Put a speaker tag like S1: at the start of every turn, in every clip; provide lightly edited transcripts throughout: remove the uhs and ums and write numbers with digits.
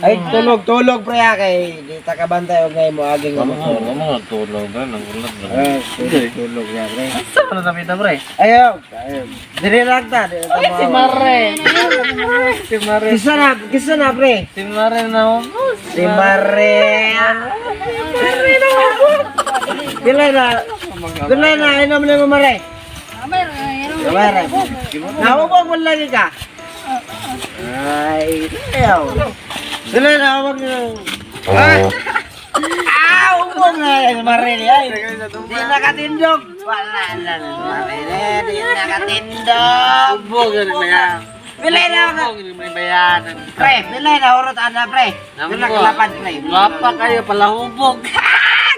S1: Ay, tulog, tulog pre ha, kay di ta kabantay og ngay mo aging nga motor.
S2: Amo tulog ba nang ulat ba.
S1: Eh, tulog, tulog ya pre.
S2: Asa man na ta pre?
S1: Ayaw, ayaw. Dili lang ta, dili ta
S2: Si Mare. Si Mare.
S1: Kisa na pre.
S2: Si Mare na mo.
S1: Si Mare. Mare na mo. Dili na. Dili na inom ni mo Mare. Mare. Naubog mo lagi ka. Ay, ayaw. Dili na wag na. Ah, ah, ubog na yan, Mare ni ay. Di nakatindog. Wala na Mare ni, di nakatindog.
S2: Ubog gani ba ya?
S1: Dili na.
S2: Ubog gani may bayanan.
S1: Pre, dili na urot ana pre. Dili na kalapan pre.
S2: Wapa kayo palahubog.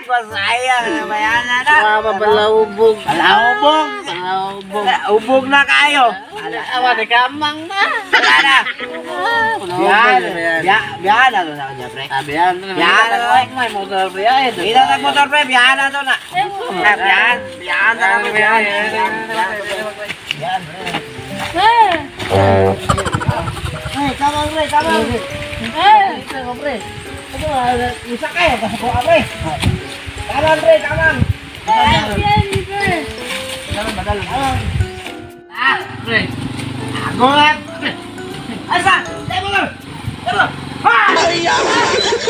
S1: Masaya, bayanan na.
S2: Wapa palahubog.
S1: Palahubog.
S2: Palahubog.
S1: Ubog na kayo.
S2: Awa di kamang na.
S1: Wala na.
S2: Biyan,
S1: Biyan, biyan na to sa kanya, pre.
S2: Biyan.
S1: Biyan na to.
S2: May motor pre ay.
S1: Kita tag motor, pre. Biyan na to na. Ah, biyan. Biyan na kami, biyan. Biyan, pre. Hey, kamang, pre, kamang. Pre. Ito, isa kayo, kasi ko, pre. Kamang, pre, kamang. Kamang, badal. Kamang. Ah,
S2: Pre.
S1: Ako nga. Asa! Tayo mo! Tayo mo! Ha!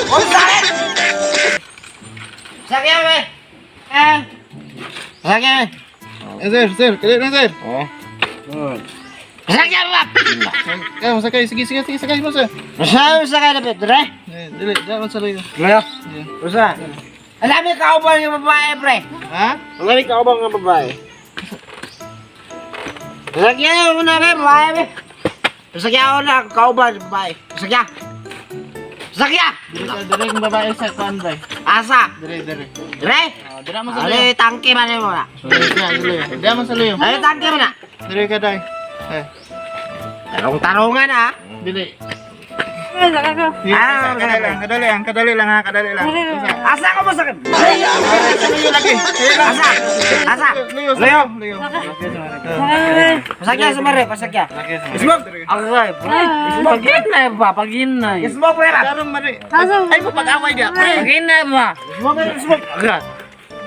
S1: Ang sakit! Sakit mo! Eh! Sakit mo!
S3: Eh, sir, sir, kali na sir.
S1: Oh. Sakit mo!
S3: Kaya mo sakay, sige, sige, sige, sakay mo sir.
S1: Masaya mo sakay na Pedro eh?
S3: Eh, dili, dili man sa luyo.
S1: Ngayon?
S3: Yeah.
S1: Usa. Alam mo kauban ng babae, pre.
S3: Ha?
S1: Ang galing kauban ng babae. Sakyan mo na, pre, babae, pre. Sakyan ko na, kauban ng babae. Sakyan. Sakyan!
S3: Dili ka, dili kong babae sa kuan bay.
S1: Asa?
S3: Dili, dili.
S1: Dre?
S3: Ah, dili man sa luyo.
S1: Ale, tangke man mo na.
S3: Dili, dili. Dili man sa luyo.
S1: Ale, tangke man na.
S3: Dili ka dai. Eh,
S1: Tarong-tarungan ah.
S3: dili.
S1: Ah,
S3: Kadali lang, kadali lang, kadali lang ha, kadali lang. Isa.
S1: Asa ko mo sakit?
S3: Sa luyo lagi. Sige lang.
S1: Asa? Asa?
S3: Luyo, luyo, luyo.
S1: Pasakya sa mare, pasakya. Smoke.
S2: Agay, pre. Paginay ba? Paginay.
S1: Smoke pre ba?
S3: Karong mari. Ay mo pag-away dia. Pre.
S2: Paginay ba?
S1: Smoke, smoke.
S2: Agay.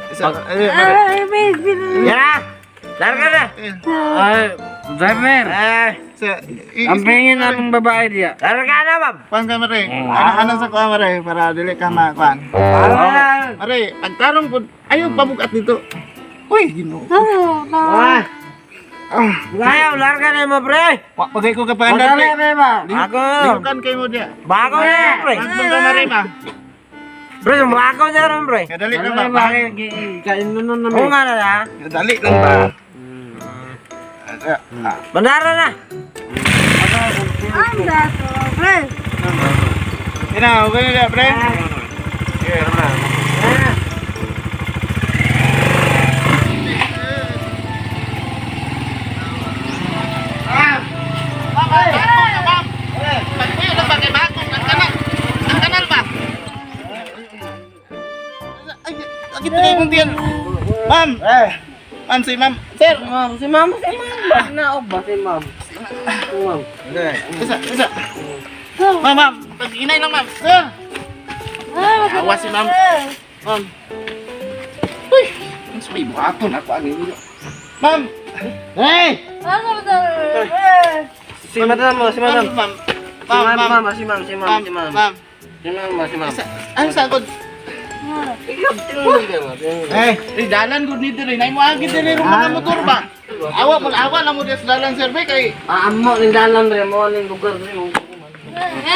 S3: Isa, ay, mare.
S1: Yan na. Larga na.
S3: Eh,
S2: Ay, driver.
S1: Eh,
S3: sa
S2: Ang pingin namang babae diya.
S1: larga na, ma'am.
S3: Kuan ka mare. Ano sa kuan mare para dili ka makuan.
S1: Larga na.
S3: Mare, pagtarong pud ayo pabugat dito. Uy, Ginoo.
S1: Ah. Ngayon, larga na mo, pre.
S3: Wa pagay ko kapaandar
S2: Madali
S3: pre.
S2: pre ba?
S1: Ako.
S3: Lihukan kay mo diya.
S1: Bago na, pre.
S3: Magdung ka mare ba?
S1: Pre, bago na rin, pre.
S3: Kadali lang ba?
S2: Madali ba? Kain mo na
S1: Oo
S2: naman.
S1: nga na, ha?
S3: Kadali lang ba? Ah,
S1: Bandara na.
S3: Ina, okay na pre.
S1: Ah.
S3: Pagpuyo lang ba kay bagong ang kanal? Ang kanal ba? Ay, akit na kayo diyan. Ma'am,
S1: Eh.
S3: ma'am si ma'am. Sir,
S2: Ma'am, si ma'am, si ma'am. Naog ba si ma'am? Si ma'am.
S3: isa, isa. Ma'am, ma'am, pag-inay lang ma'am. Sir. Awa si ma'am. Ma'am. Uy, ang sabay buhaton ako ang inyo. Ma'am,
S1: Hey!
S2: Si madam mo, si madam.
S3: ma'am,
S2: Si
S3: ma'am,
S2: ma'am,
S3: ma'am,
S2: ma'am, si ma'am, si ma'am,
S3: ma'am,
S2: si ma'am.
S3: ma'am.
S2: Si ma'am, si ma'am.
S3: Isa, ang sagot.
S2: Ikaw, tingnan mo.
S1: Eh.
S3: Eh, dalan gud ni diri. Nay mo agi diri rong mga motor ba? Awa mo awa na mo diya sa dalan sir bay kay
S2: Amo ning dalan re mo ning lugar re mo.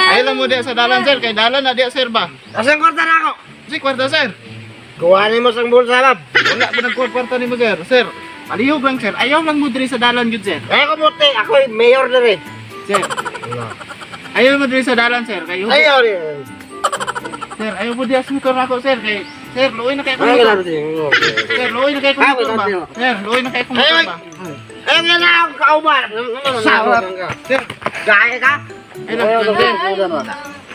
S3: ay lang mo diya sa dalan sir kay dalan na diya sir ba.
S1: Asang kwarta na ako?
S3: Si kwarta sir.
S1: Kuhanin mo sang bulsa, ma'am.
S3: Wala ba nagkwarta nimo sir? Sir, palihog lang sir. Ayaw lang mo diri sa dalan gyud sir.
S1: Eh, kumuti. Ako yung mayor na rin.
S3: Sir. Ayaw mo diri sa dalan sir kay
S1: Ayaw rin.
S3: Sir, ayaw mo diya sa motor ako sir kay sir luoy na kay
S2: Ay
S3: ko.
S2: kailangan siya.
S3: Sir, luoy na kay ko
S2: Ah,
S3: motor ba?
S2: wala.
S3: Sir, luoy na kay ko motor ba?
S1: Ayaw nga na ako kauban. Sarap.
S3: Sir,
S1: Gaya ka?
S3: ay lang sir.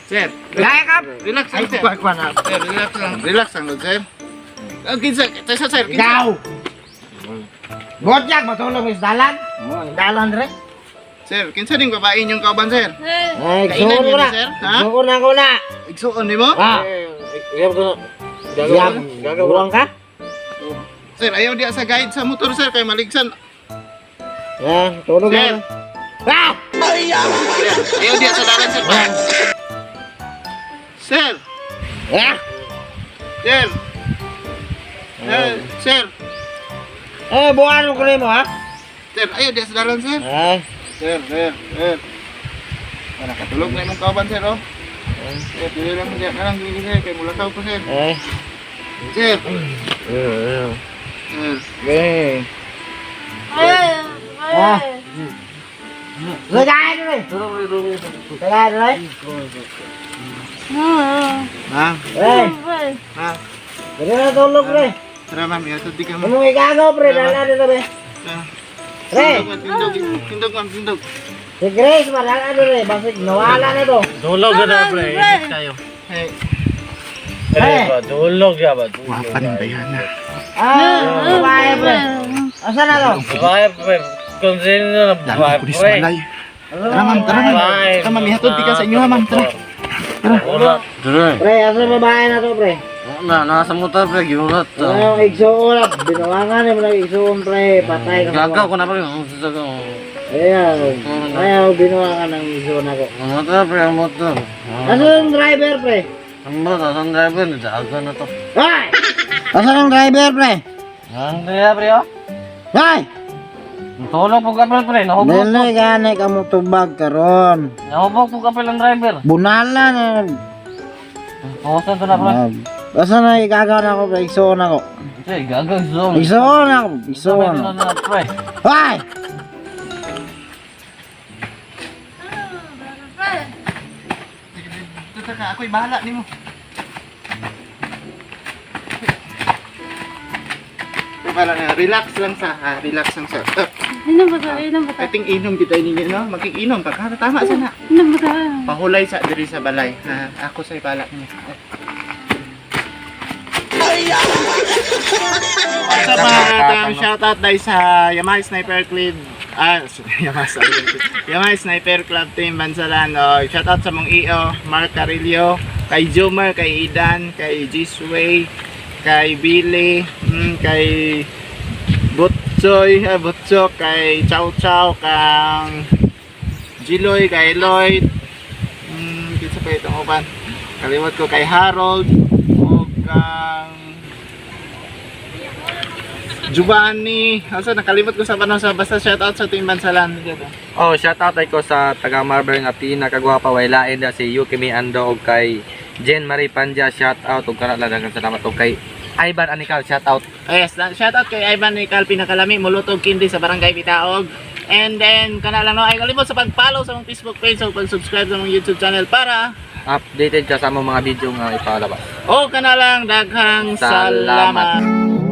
S3: Sir,
S1: Gaya ka?
S3: relax
S1: Ay,
S3: lang sir.
S1: kuha kuha na.
S3: Sir, relax lang. Relax lang sir. Ah, kinsa, kinsa sir, kinsa.
S1: Ikaw! Botyak, matulog is dalan. Dalan rin.
S3: Sir, kinsa ning babae inyong kauban, sir?
S1: Ay,
S3: Kainan
S1: igsuon ko
S3: yun,
S1: na.
S3: sir? Ha?
S1: Igsuon na ko na.
S3: Igsuon nimo?
S1: Ah,
S2: Gab ko na.
S1: yam. Buwang ka?
S3: Sir, ayaw diya sa guide sa motor, sir, kay maligsan.
S1: Yan, tulog
S3: Sir.
S1: na. Ah!
S3: Sir, ayaw diya sa dalan, sir. Sir,
S1: Ah!
S3: sir. Sir, sir.
S1: Eh, buwan mo ko nimo, ha?
S3: Sir, ayaw diya sa dalan, sir.
S1: Ay,
S3: Sir, sir, sir. Wala katulog na imong kauban, sir, oh. Sir, dili lang diya na lang dili, sir, kay mulakaw ko, sir.
S1: ay.
S3: Sir. Sir.
S1: Eh. Ah. Lagay na rin. Lagay na rin.
S3: Ma'am,
S1: Eh,
S3: ma'am.
S1: dali na tulog, pre.
S3: Tara, ma'am, ihatod di ka, ma'am.
S1: Anong igagaw, pre? Dala dito, pre.
S3: Tara.
S1: Pre,
S3: Tindog, ma'am, tindog. Tindog, ma'am, tindog.
S1: si Grace, madala na rin. Basig, nawala na to.
S2: Dulog na pre. Init kayo.
S3: Hey.
S1: Eh,
S2: Dulog ya ba?
S3: Wapa ning bayana.
S1: ah, babae, pre. Asa na to?
S2: Babae pre. Kung sino na
S3: Lalo ko sa balay. Tara, ma'am, tara, ma'am. Tara, ma'am, ihatod di ka sa inyo, ha, ma'am. Tara.
S2: Ulat. Dre.
S1: Pre, asa babae na to, pre?
S2: Na nasa motor pre, giulat.
S1: Ano yung igsuon na? Binuwangan mo lang igsuon, pre. Patay ka.
S2: Gagaw ko na pre. Ang sasagaw.
S1: Ayan. Ayaw, binuwangan ng igsuon ako.
S2: Ang motor pre, ang motor.
S1: Asa yung driver, pre?
S2: Ang motor, ang driver, dagan na to.
S1: Ay! Asa yung driver, pre?
S2: Ang driver pre, oh.
S1: Ay!
S2: Tulog po kapel pre, nahubog.
S1: Dili gani ka mo tubag karon.
S2: Nahubog po kapel ang driver.
S1: Bunala na.
S2: Puhusan to na pre.
S1: Asa na igagaw na ako, pre? Igsuon ako.
S2: Pre, gagaw zone.
S1: Igsuon ako. Igsuon.
S2: na pre.
S1: Ay!
S3: Dito ka, ako'y bahala nimo. Ako'y bahala na. Relax lang sa, ha? Relax lang sa.
S4: Inom ba to? Inom ba to?
S3: Ating inom kita ninyo, no? Makikinom pa. Ka, tama sana.
S4: Inom ba to?
S3: Pahulay sa diri sa balay. Ha? Ako sa'y bahala niyo. Sa mga shoutout dahil sa Yamaha Sniper Club. Ah, Yamaha Sniper Club. Yamaha Sniper Club Team Bansalan. Oh, shoutout sa mong EO, Mark Carillo, kay Jomar, kay Idan, kay Gisway, kay Billy, kay Butsoy, ah, Butso, kay Chow Chow, kang Jiloy, kay Lloyd, kinsa pa itong uban. Kalimot ko kay Harold, o kang Giovanni. Asa nakalimot ko sa panahon sa basta shout out sa Team Bansalan dito.
S2: Oh, shout out ay ko sa taga Marber nga pinakagwapa way lain da si Yuki Mi Ando og kay Jen Marie Panja, shout out og kana lang, daghang salamat, og kay Ivan Anikal, shout out.
S3: Yes, shout out kay Ivan Nical Pinakalami Mulutog Kindi sa Barangay Bitaog. And then kana lang, no, ay kalimot sa pag-follow sa mong Facebook page o pag-subscribe sa mong YouTube channel para
S2: Updated ka sa among mga video nga ipalabas.
S3: o kana lang, daghang
S2: Salamat.
S3: salamat.